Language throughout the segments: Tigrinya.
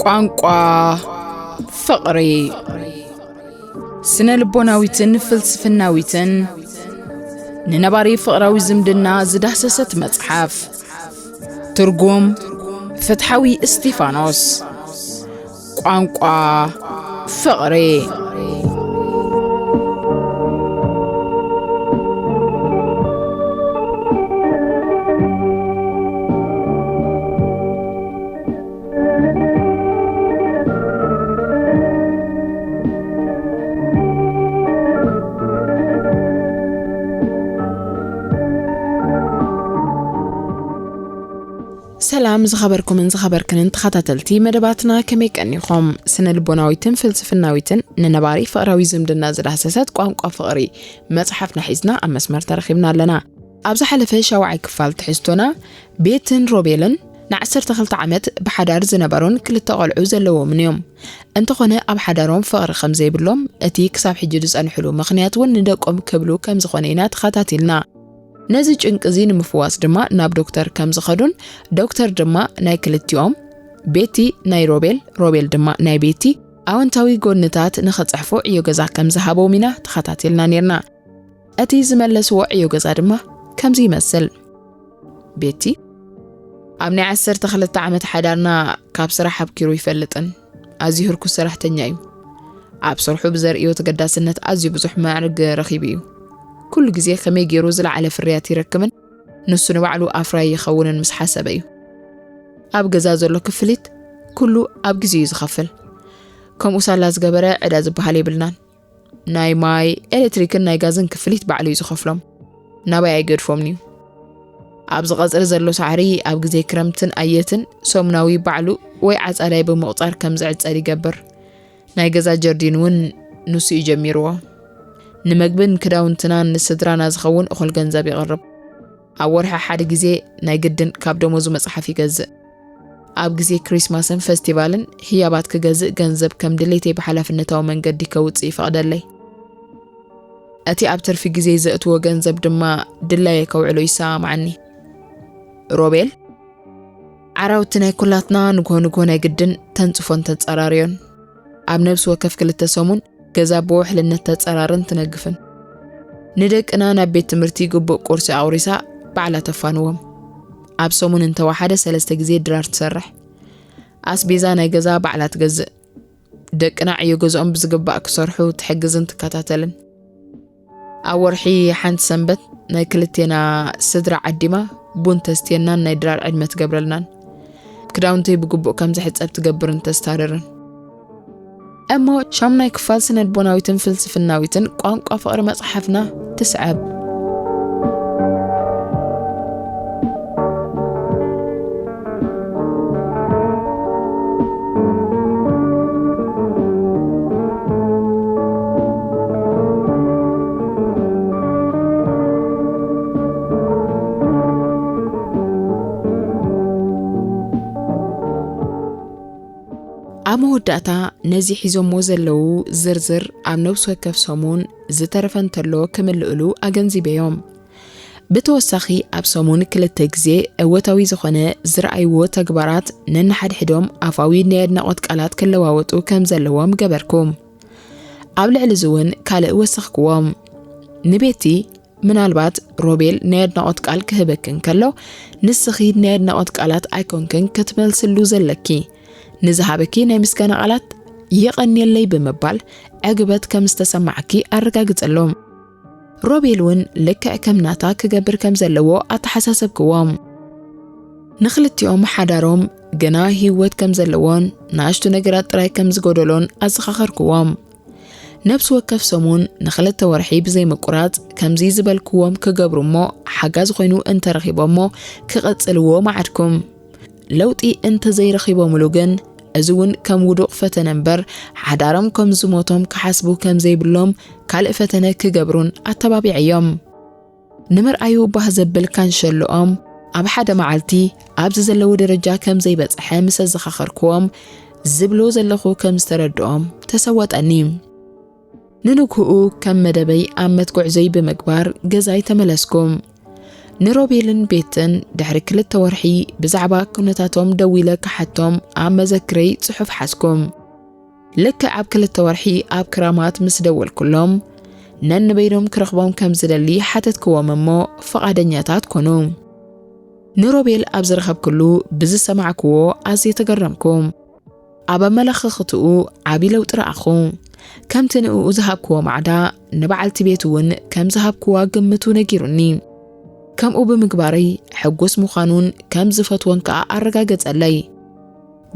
ቋንቋ ፍቕሪ። ስነ ልቦናዊትን ፍልስፍናዊትን ንነባሪ ፍቕራዊ ዝምድና ዝዳህሰሰት መጽሓፍ። ትርጉም ፍትሓዊ እስቲፋኖስ። ቋንቋ ፍቕሪ። ሰላም ዝኸበርኩምን ዝኸበርክንን ተኸታተልቲ መደባትና፣ ከመይ ቀኒኹም? ስነ ልቦናዊትን ፍልስፍናዊትን ንነባሪ ፍቕራዊ ዝምድና ዝዳህሰሰት ቋንቋ ፍቕሪ መጽሓፍና ሒዝና ኣብ መስመር ተረኺብና ኣለና። ኣብ ዝሓለፈ ሻውዓይ ክፋል ትሕዝቶና፣ ቤትን ሮቤልን ንዓሰርተ ክልተ ዓመት ብሓዳር ዝነበሩን ክልተ ቆልዑ ዘለዎምን እዮም። እንተኾነ ኣብ ሓዳሮም ፍቕሪ ከም ዘይብሎም፣ እቲ ክሳብ ሕጂ ዝጸንሕሉ ምኽንያት እውን ንደቆም ክብሉ ከም ዝኾነ ኢና ተኸታቲልና። ነዚ ጭንቂ እዚ ንምፍዋስ ድማ ናብ ዶክተር ከም ዝኸዱን፣ ዶክተር ድማ ናይ ክልቲኦም፣ ቤቲ ናይ ሮቤል፣ ሮቤል ድማ ናይ ቤቲ ኣወንታዊ ጎንታት ንኸጽሕፉ ዕዮ ገዛ ከም ዝሃቦም ኢና ተኸታቲልና ኔርና። እቲ ዝመለስዎ ዕዮ ገዛ ድማ ከምዚ ይመስል። ቤቲ፣ ኣብ ናይ ዓሰርተ ክልተ ዓመት ሓዳርና ካብ ስራሕ ኣብኪሩ ይፈልጥን ኣዝዩ ህርኩስ ሰራሕተኛ እዩ። ኣብ ስርሑ ብዘርእዮ ተገዳስነት ኣዝዩ ብዙሕ ማዕርግ ረኺቡ እዩ። ኩሉ ግዜ ከመይ ገይሩ ዝለዓለ ፍርያት ይረክብን ንሱ ንባዕሉ ኣፍራይ ይኸውንን ምስ ሓሰበ እዩ። ኣብ ገዛ ዘሎ ክፍሊት ኩሉ ኣብ ግዜኡ እዩ ዝኸፍል። ከምኡ ሳላ ዝገበረ ዕዳ ዝበሃል የብልናን። ናይ ማይ፣ ኤሌክትሪክን ናይ ጋዝን ክፍሊት ባዕሉ እዩ ዝኸፍሎም። ናባይ ኣይገድፎምን እዩ። ኣብዚ ቀጽሪ ዘሎ ሳዕሪ ኣብ ግዜ ክረምትን ኣየትን ሰሙናዊ ባዕሉ ወይ ዓጻዳይ ብምቑጻር ከም ዝዕጸድ ይገብር። ናይ ገዛ ጀርዲን እውን ንሱ እዩ ጀሚርዎ። ንመግብን ክዳውንትናን ንስድራና ዝኸውን እኹል ገንዘብ ይቕርብ። ኣብ ወርሒ ሓደ ግዜ ናይ ግድን ካብ ደሞዙ መጽሓፍ ይገዝእ። ኣብ ግዜ ክሪስማስን ፈስቲቫልን ህያባት ክገዝእ ገንዘብ ከም ድሌተይ ብሓላፍነታዊ መንገዲ ከውጽእ ይፈቕደለይ። እቲ ኣብ ትርፊ ግዜ ዘእትዎ ገንዘብ ድማ ድላየ ከውዕሎ ይሰማማዓኒ። ሮቤል፣ ዓራውቲ ናይ ኩላትና ንግሆ ንግሆ ናይ ግድን ተንጽፎን ተጸራርዮን። ኣብ ነብሲ ወከፍ ክልተ ሰሙን ገዛ ብውሕልነት ተጸራርን ትነግፍን። ንደቅና ናብ ቤት ትምህርቲ ግቡእ ቁርሲ ኣቑሪሳ ባዕላ ተፋንዎም። ኣብ ሰሙን እንተወሓደ ሰለስተ ግዜ ድራር ትሰርሕ። ኣስቤዛ ናይ ገዛ ባዕላ ትገዝእ። ደቅና ዕዮ ገዝኦም ብዝግባእ ክሰርሑ ትሕግዝን ትከታተልን። ኣብ ወርሒ ሓንቲ ሰንበት ናይ ክልቴና ስድራ ዓዲማ ቡን ተስትየናን ናይ ድራር ዕድመ ትገብረልናን። ክዳውንተይ ብግቡእ ከም ዝሕጸብ ትገብርን ተስታርርን። እሞ ሻምናይ ክፋል ስነልቦናዊትን ፍልስፍናዊትን ቋንቋ ፍቕሪ መጽሓፍና ትስዕብ። ኣብ መወዳእታ ነዚ ሒዞሞ ዘለዉ ዝርዝር ኣብ ነብሲ ወከፍ ሰሙን ዝተረፈ እንተሎ ክምልእሉ ኣገንዚበዮም። ብተወሳኺ ኣብ ሰሙን ክልተ ግዜ እወታዊ ዝኾነ ዝረኣይዎ ተግባራት ነንሓድሕዶም ኣፋዊ ናይ ኣድናቖት ቃላት ክለዋወጡ ከም ዘለዎም ገበርኩ። ኣብ ልዕሊ እዚ እውን ካልእ ወሰኽክዎም። ንቤቲ፣ ምናልባት ሮቤል ናይ ኣድናቖት ቃል ክህበኪ እንከሎ፣ ንስኺ ናይ ኣድናቖት ቃላት ኣይኮንክን ክትመልስሉ ዘለኪ። ንዝሃበኪ ናይ ምስጋና ቃላት የቐንየለይ ብምባል ዕግበት ከም ዝተሰማዓኪ ኣረጋግጸሎም። ሮቤል እውን ልክዕ ከም ናታ ክገብር ከም ዘለዎ ኣተሓሳሰብክዎም። ንኽልቲኦም ሓዳሮም ገና ህይወት ከም ዘለዎን ንኣሽቱ ነገራት ጥራይ ከም ዝጎደሎን ኣዘኻኸርክዎም። ነብሲ ወከፍ ሰሙን ንኽልተ ወርሒ ብዘይ ምቁራጽ ከምዚ ዝበልክዎም ክገብሩ እሞ ሓጋዚ ኮይኑ እንተረኺቦሞ ክቐጽልዎ መዓድኩም። ለውጢ እንተዘይረኺቦምሉ ግን እዚ እውን ከም ውዱቕ ፈተነ እምበር ሓዳሮም ከም ዝሞቶም ክሓስቡ ከም ዘይብሎም ካልእ ፈተነ ክገብሩን ኣተባቢዐዮም። ንምርኣዩ ባህ ዘብል ካንሸሎኦም ኣብ ሓደ መዓልቲ ኣብዚ ዘለዎ ደረጃ ከም ዘይበጽሐ ምስ ኣዘኻኸርክዎም ዝብሎ ዘለኹ ከም ዝተረድኦም ተሰወጠኒ። ንንግህኡ ከም መደበይ ኣብ መትጉዕዞይ ብምግባር ገዛይ ተመለስኩ። ንሮቤልን ቤትን ድሕሪ ክልተ ወርሒ ብዛዕባ ኩነታቶም ደዊለ ክሓቶም ኣብ መዘክረይ ጽሑፍ ሓዝኩ። ልክዕ ኣብ ክልተ ወርሒ ኣብ ክራማት ምስ ደወልኩሎም፣ ነንበይኖም ክረኽቦም ከም ዝደሊ ሓተትክዎም እሞ፣ ፍቓደኛታት ኮኑ። ንሮቤል ኣብ ዝረኸብክሉ ብዝሰማዕክዎ ኣዝየ ተገረምኩ። ኣብ ኣመለኻኽትኡ ዓቢ ለውጢ ረኣኹ። ከምቲ ንእኡ ዝሃብክዎ ማዕዳ፣ ንበዓልቲ ቤቱ እውን ከም ዝሃብክዋ ግምቱ ነጊሩኒ። ከምኡ ብምግባረይ ሕጉስ ምዃኑን ከም ዝፈትዎን ከኣ ኣረጋገጸለይ።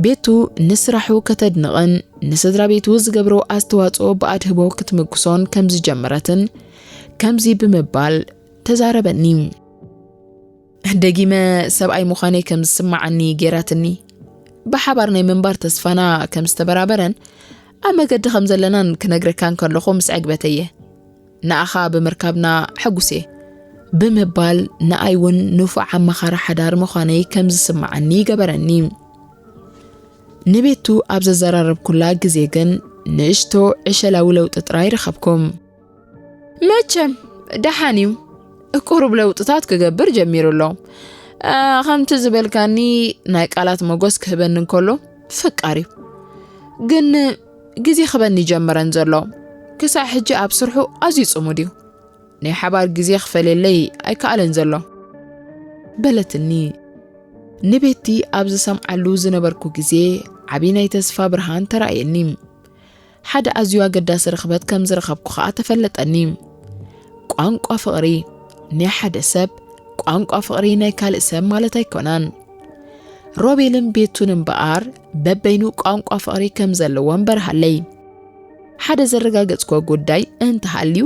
ቤቱ ንስራሑ ከተድንቕን ንስድራ ቤቱ ዝገብሮ ኣስተዋጽኦ ብኣድህቦ ክትምጉሶን ከም ዝጀመረትን ከምዚ ብምባል ተዛረበኒ። ደጊመ ሰብኣይ ምዃነይ ከም ዝስምዓኒ ገይራትኒ። ብሓባር ናይ ምንባር ተስፋና ከም ዝተበራበረን ኣብ መገዲ ከም ዘለናን ክነግረካ እንከለኹ ምስ ዕግበተየ። ንኣኻ ብምርካብና ሕጉስ እየ ብምባል ንኣይ እውን ንፉዕ ኣማኻሪ ሓዳር ምዃነይ ከም ዝስምዓኒ ይገበረኒ። ንቤቱ ኣብ ዘዘራረብኩላ ግዜ ግን ንእሽቶ ዕሸላዊ ለውጢ ጥራይ ረኸብኩም። መቸም ደሓን እዩ፣ ቁሩብ ለውጥታት ክገብር ጀሚሩ ኣሎ። እ፣ ከምቲ ዝበልካኒ ናይ ቃላት መጎስ ክህበኒ እንከሎ ፈቃር እዩ። ግን ግዜ ክበኒ ጀመረን ዘሎ። ክሳዕ ሕጂ ኣብ ስርሑ ኣዝዩ ጽሙድ እዩ። ናይ ሓባር ግዜ ክፈልየለይ ኣይከኣለን ዘሎ። በለትኒ። ንቤቲ ኣብ ዝሰምዓሉ ዝነበርኩ ግዜ ዓቢ ናይ ተስፋ ብርሃን ተራእየኒ። ሓደ ኣዝዩ ኣገዳሲ ርኽበት ከም ዝረኸብኩ ኸኣ ተፈለጠኒ። ቋንቋ ፍቕሪ ናይ ሓደ ሰብ፣ ቋንቋ ፍቕሪ ናይ ካልእ ሰብ ማለት ኣይኮነን። ሮቤልን ቤቱን እምበኣር በበይኑ ቋንቋ ፍቕሪ ከም ዘለዎም በርሃለይ። ሓደ ዘረጋገጽክዎ ጉዳይ እንተሃልዩ፣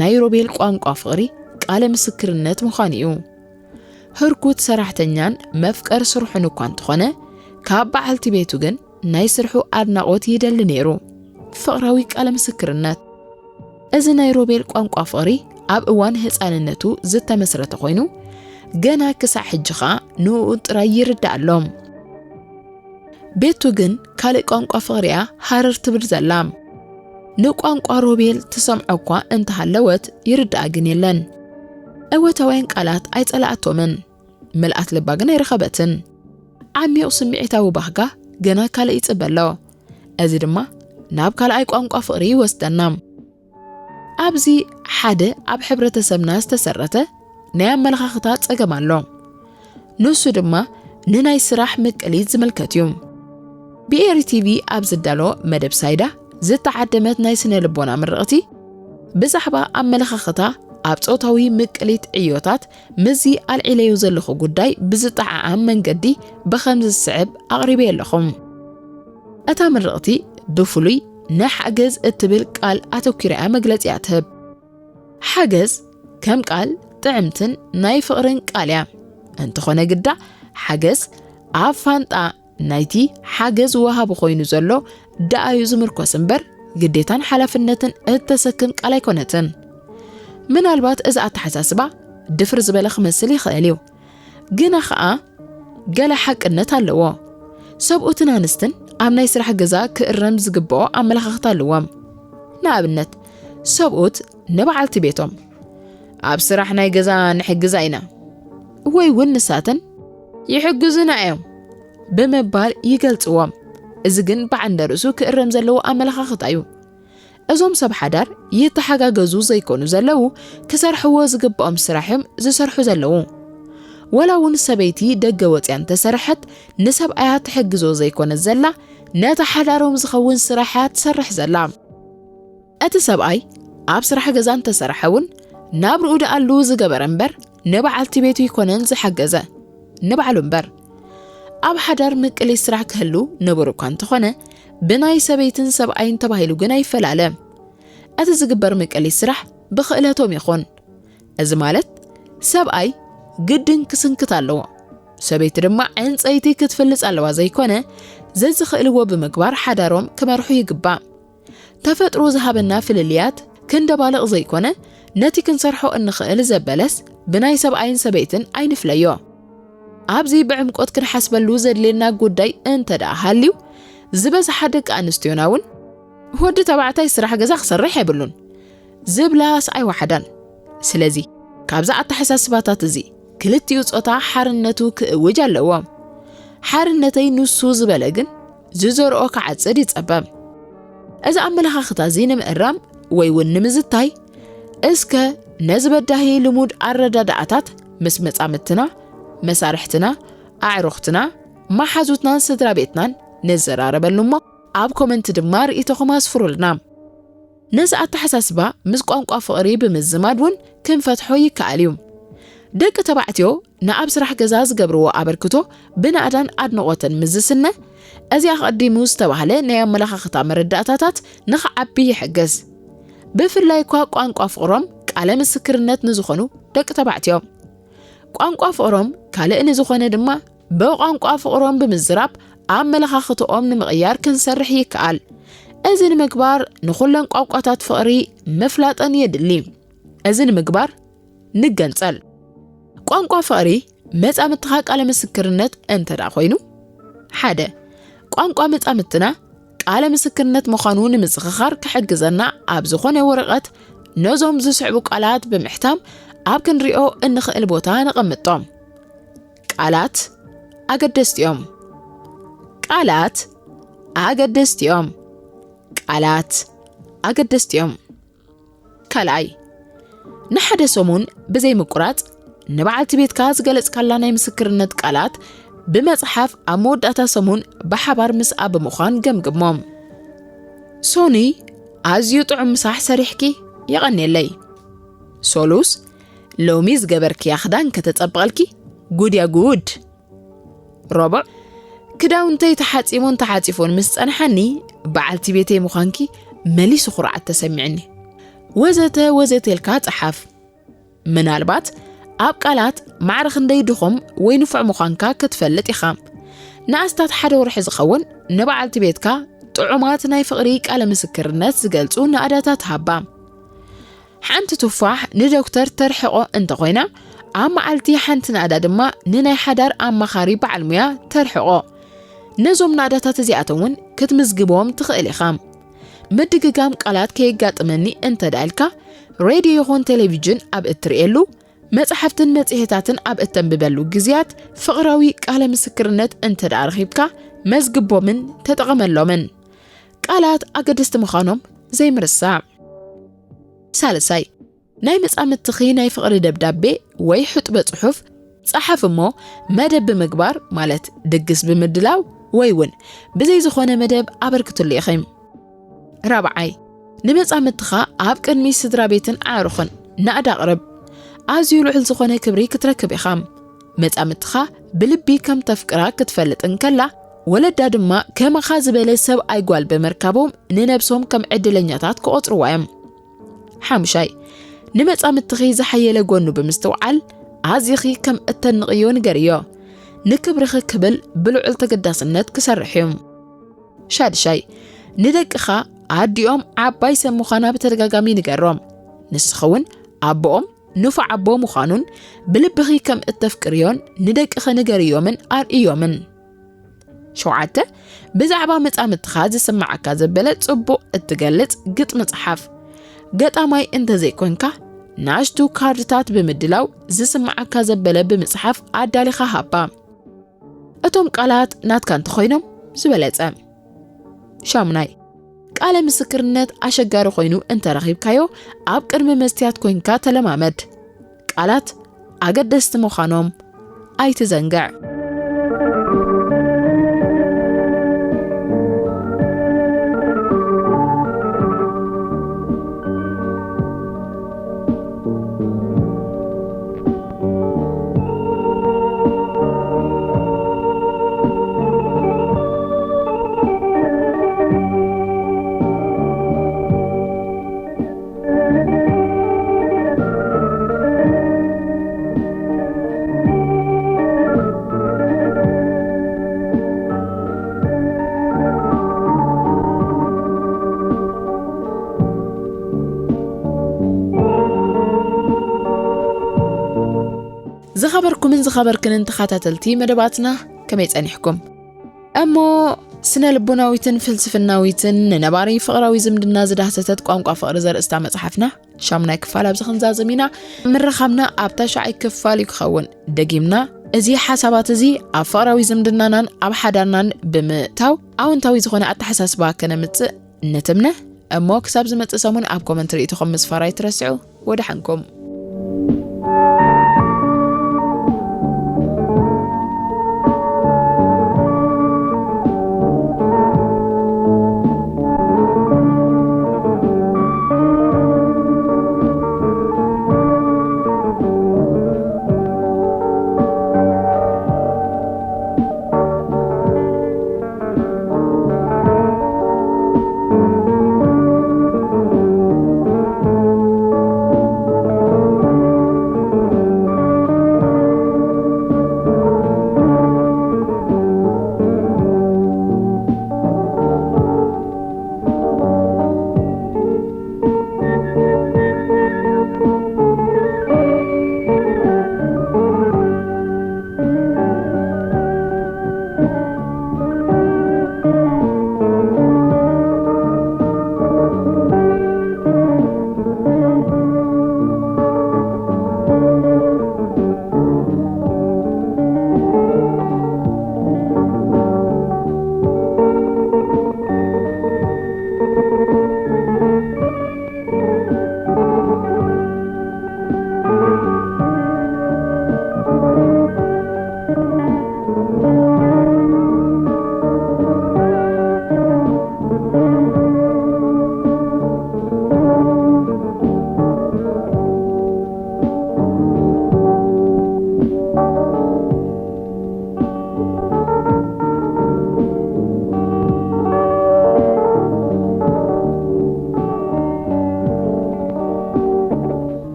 ናይ ሮቤል ቋንቋ ፍቕሪ ቃለ ምስክርነት ምዃኑ እዩ። ህርኩት ሰራሕተኛን መፍቀር ስርሑን እኳ እንተኾነ፣ ካብ በዓልቲ ቤቱ ግን ናይ ስርሑ ኣድናቖት ይደሊ ነይሩ። ፍቕራዊ ቃለ ምስክርነት። እዚ ናይ ሮቤል ቋንቋ ፍቕሪ ኣብ እዋን ህጻንነቱ ዝተመስረተ ኮይኑ፣ ገና ክሳዕ ሕጂ ኸኣ ንእኡ ጥራይ ይርዳእ ኣሎ። ቤቱ ግን ካልእ ቋንቋ ፍቕሪ እያ ሃረር ትብል ዘላ። ንቋንቋ ሮቤል ትሰምዖ እኳ እንተሃለወት ይርድኣ ግን የለን። እወታውያን ቃላት ኣይጸላኣቶምን። ምልኣት ልባ ግን ኣይረኸበትን። ዓሚቕ ስምዒታዊ ባህጋ ገና ካልእ ይጽበ ኣሎ። እዚ ድማ ናብ ካልኣይ ቋንቋ ፍቕሪ ይወስደና። ኣብዚ ሓደ ኣብ ሕብረተሰብና ዝተሰረተ ናይ ኣመለኻኽታ ጸገም ኣሎ። ንሱ ድማ ንናይ ስራሕ ምቅሊት ዝምልከት እዩ። ብኤሪ ቲቪ ኣብ ዝዳሎ መደብ ሳይዳ ዝተዓደመት ናይ ስነ ልቦና ምርቕቲ ብዛዕባ ኣመለኻኽታ ኣብ ጾታዊ ምቅሊት ዕዮታት ምስዚ ኣልዒለዮ ዘለኹ ጉዳይ ብዝጠዓዓም መንገዲ ብኸም ዝስዕብ ኣቕሪበዮ ኣለኹ። እታ ምርቕቲ ብፍሉይ ንሓገዝ እትብል ቃል ኣተኲራ እያ መግለጺኣ ትህብ። ሓገዝ ከም ቃል ጥዕምትን ናይ ፍቕርን ቃል እያ። እንተኾነ ግዳ ሓገዝ ኣብ ፋንጣ ናይቲ ሓገዝ ወሃቢ ኮይኑ ዘሎ ደኣዩ ዝምርኮስ እምበር ግዴታን ሓላፍነትን እተሰክም ቃል ኣይኮነትን። ምናልባት እዚ ኣተሓሳስባ ድፍር ዝበለ ክመስል ይኽእል እዩ። ግና ኸኣ ገለ ሓቅነት ኣለዎ። ሰብኡትን ኣንስትን ኣብ ናይ ስራሕ ገዛ ክእረም ዝግብኦ ኣመለኻኽታ ኣለዎም። ንኣብነት፣ ሰብኡት ንበዓልቲ ቤቶም፣ "ኣብ ስራሕ ናይ ገዛ ንሕግዛ ኢና" ወይ እውን ንሳተን "ይሕግዙና እዮም" ብምባል ይገልጽዎም። እዚ ግን ብዓንደ ርእሱ ክእረም ዘለዎ ኣመለኻኽታ እዩ። እዞም ሰብ ሓዳር ይተሓጋገዙ ዘይኮኑ ዘለዉ፣ ክሰርሕዎ ዝግብኦም ስራሕ እዮም ዝሰርሑ ዘለዉ። ወላ እውን ሰበይቲ ደገ ወጽያ እንተሰርሐት፣ ንሰብኣያ ትሕግዞ ዘይኮነት ዘላ፣ ነቲ ሓዳሮም ዝኸውን ስራሕ እያ ትሰርሕ ዘላ። እቲ ሰብኣይ ኣብ ስራሕ ገዛ እንተሰርሐ እውን፣ ናብርኡ ደኣሉ ዝገበረ እምበር፣ ንበዓልቲ ቤቱ ይኮነን ዝሓገዘ፣ ንባዕሉ እምበር። ኣብ ሓዳር ምቅሊት ስራሕ ክህሉ ንቡር እኳ እንተኾነ፣ ብናይ ሰበይትን ሰብኣይን ተባሂሉ ግን ኣይፈላለ። እቲ ዝግበር ምቅሊት ስራሕ ብኽእለቶም ይኹን። እዚ ማለት፣ ሰብኣይ ግድን ክስንክት ኣለዎ፣ ሰበይቲ ድማ ዕንጸይቲ ክትፍልጽ ኣለዋ ዘይኮነ፣ ዘዝኽእልዎ ብምግባር ሓዳሮም ክመርሑ ይግባእ። ተፈጥሮ ዝሃበና ፍልልያት ክንደባልቕ ዘይኮነ፣ ነቲ ክንሰርሖ እንኽእል ዘበለስ ብናይ ሰብኣይን ሰበይትን ኣይንፍለዮ። ኣብዚ ብዕምቆት ክንሓስበሉ ዘድልየና ጉዳይ እንተ ደኣ ሃልዩ፣ ዝበዝሓ ደቂ ኣንስትዮና እውን፣ "ወዲ ተባዕታይ ስራሕ ገዛ ክሰርሕ የብሉን" ዝብላስ ኣይወሓዳን። ስለዚ፣ ካብዚ ኣተሓሳስባታት እዚ ክልቲኡ ጾታ ሓርነቱ ክእውጅ ኣለዎ። ሓርነተይ ንሱ ዝበለ ግን ዝዘርኦ ክዓጽድ ይጸበ። እዚ ኣመለኻኽታ እዚ ንምእራም ወይ እውን ንምዝታይ፣ እስከ ነዚ በዳሂ ልሙድ ኣረዳድኣታት ምስ መጻምድትና፣ መሳርሕትና፣ ኣዕሩኽትና፣ መሓዙትናን ስድራ ቤትናን ንዘራረበሉ እሞ፣ ኣብ ኮመንት ድማ ርእይቶኹም ኣስፍሩልና። ነዚ ኣተሓሳስባ ምስ ቋንቋ ፍቕሪ ብምዝማድ እውን ክንፈትሖ ይከኣል እዩ። ደቂ ተባዕትዮ ንኣብ ስራሕ ገዛ ዝገብርዎ ኣበርክቶ ብናእዳን ኣድንቖትን ምስ ዝስነ፣ እዚ ኣቐዲሙ ዝተባህለ ናይ ኣመለኻኽታ መረዳእታታት ንኽዓቢ ይሕግዝ። ብፍላይ እኳ ቋንቋ ፍቕሮም ቃለ ምስክርነት ንዝኾኑ ደቂ ተባዕትዮ። ቋንቋ ፍቕሮም ካልእ ንዝኾነ ድማ ብቋንቋ ፍቕሮም ብምዝራብ ኣመለኻኽትኦም ንምቕያር ክንሰርሕ ይከኣል። እዚ ንምግባር ንኹለን ቋንቋታት ፍቕሪ ምፍላጠን የድሊ። እዚ ንምግባር ንገንጸል። ቋንቋ ፍቕሪ መጻምድትኻ ቃለ ምስክርነት እንተ ደኣ ኮይኑ፣ ሓደ፣ ቋንቋ መጻምድትና ቃለ ምስክርነት ምዃኑ ንምዝኽኻር ክሕግዘና ኣብ ዝኾነ ወረቐት ነዞም ዝስዕቡ ቃላት ብምሕታም ኣብ ክንሪኦ እንኽእል ቦታ ነቐምጦም። ቃላት ኣገደስቲ እዮም። ቃላት ኣገደስቲ እዮም። ቃላት ኣገደስቲ እዮም። ካልኣይ፣ ንሓደ ሰሙን ብዘይ ምቁራጽ ንበዓልቲ ቤትካ ዝገለጽካላ ናይ ምስክርነት ቃላት ብመጽሓፍ ኣብ መወዳእታ ሰሙን ብሓባር ምስኣ ብምዃን ገምግሞም። ሶኒ፣ ኣዝዩ ጥዑም ምሳሕ ሰሪሕኪ፣ የቐንየለይ። ሶሉስ፣ ሎሚ ዝገበርክያ ክዳን ከተጸብቐልኪ፣ ጉድያ ጉድ። ረቡዕ፣ ክዳውንተይ ተሓጺቡን ተዓጺፉን ምስ ጸንሓኒ፣ በዓልቲ ቤተይ ምዃንኪ መሊሱ ኩርዓት ተሰሚዕኒ። ወዘተ ወዘተ ኢልካ ጸሓፍ። ምናልባት ኣብ ቃላት ማዕረ ክንደይ ድኹም ወይ ንፉዕ ምዃንካ ክትፈልጥ ኢኻ። ንኣስታት ሓደ ወርሒ ዝኸውን ንበዓልቲ ቤትካ ጥዑማት ናይ ፍቕሪ ቃለ ምስክርነት ዝገልጹ ናእዳታት ሃባ። ሓንቲ ቱፋሕ ንዶክተር ተርሕቖ እንተኾይና፣ ኣብ መዓልቲ ሓንቲ ናእዳ ድማ ንናይ ሓዳር ኣማኻሪ በዓል ሙያ ተርሕቖ። ነዞም ናእዳታት እዚኣቶም እውን ክትምዝግቦም ትኽእል ኢኻ። ምድግጋም ቃላት ከየጋጥመኒ እንተ ደኣ ኢልካ፣ ሬድዮ ይኹን ቴሌቪዥን ኣብ እትርእየሉ፣ መጻሕፍትን መጽሔታትን ኣብ እተንብበሉ ግዜያት፣ ፍቕራዊ ቃለ ምስክርነት እንተ ደኣ ረኺብካ፣ መዝግቦምን ተጠቐመሎምን። ቃላት ኣገደስቲ ምዃኖም ዘይምርሳዕ። ሳልሳይ፣ ናይ መጻምድትኺ ናይ ፍቕሪ ደብዳቤ ወይ ሕጡበ ጽሑፍ ጸሓፍ እሞ፣ መደብ ብምግባር፣ ማለት ድግስ ብምድላው ወይ እውን ብዘይ ዝኾነ መደብ ኣበርክትሉ ኢኺ። ራብዓይ፣ ንመጻምድትኻ ኣብ ቅድሚ ስድራ ቤትን ኣዕሩኽን ናእዳ ኣቕርብ። ኣዝዩ ልዑል ዝኾነ ክብሪ ክትረክብ ኢኻ። መጻምድትኻ ብልቢ ከም ተፍቅራ ክትፈልጥ እንከላ፣ ወለዳ ድማ ከማኻ ዝበለ ሰብኣይ ጓል ብምርካቦም ንነብሶም ከም ዕድለኛታት ክቖጽርዋ እዮም። ሓሙሻይ፣ ንመጻምድትኺ ዝሓየለ ጎኑ ብምስትውዓል፣ ኣዚኺ ከም እተንቕዮ ንገርዮ። ንክብርኺ ክብል ብልዑል ተገዳስነት ክሰርሕ እዩ። ሻድሻይ፣ ንደቅኻ ኣዲኦም ዓባይ ሰብ ምዃና ብተደጋጋሚ ንገሮም። ንስኺ እውን ኣቦኦም ንፉዕ ኣቦ ምዃኑን ብልብኺ ከም እተፍቅርዮን ንደቅኺ ንገርዮምን ኣርእዮምን። ሸውዓተ፣ ብዛዕባ መጻምድትኻ ዝስምዓካ ዘበለ ጽቡቕ እትገልጽ ግጥሚ ጽሓፍ። ገጣማይ እንተዘይኮንካ፣ ንኣሽቱ ካርድታት ብምድላው ዝስምዓካ ዘበለ ብምጽሓፍ ኣዳሊኻ ሃባ። እቶም ቃላት ናትካ እንተኾይኖም ዝበለጸ። ሻሙናይ፣ ቃለ ምስክርነት ኣሸጋሪ ኮይኑ እንተረኺብካዮ፣ ኣብ ቅድሚ መስትያት ኮይንካ ተለማመድ። ቃላት ኣገደስቲ ምዃኖም ኣይትዘንግዕ። ዝኸበርኩምን ዝኸበርክንን ተኸታተልቲ መደባትና፣ ከመይ ጸኒሕኩም? እሞ ስነ ልቦናዊትን ፍልስፍናዊትን ንነባሪ ፍቕራዊ ዝምድና ዝዳህሰሰት ቋንቋ ፍቕሪ ዘርእስታ መጽሓፍና ሻምናይ ክፋል ኣብዚ ክንዛዝም ኢና። ምርኻብና ኣብ ታሽዓይ ክፋል እዩ ክኸውን። ደጊምና፣ እዚ ሓሳባት እዚ ኣብ ፍቕራዊ ዝምድናናን ኣብ ሓዳርናን ብምእታው ኣወንታዊ ዝኾነ ኣተሓሳስባ ከነምጽእ ንትምነ። እሞ ክሳብ ዝመጽእ ሰሙን ኣብ ኮመንት ርእይቶኹም ምስፋር ኣይትረስዑ። ወደ ሓንኩም።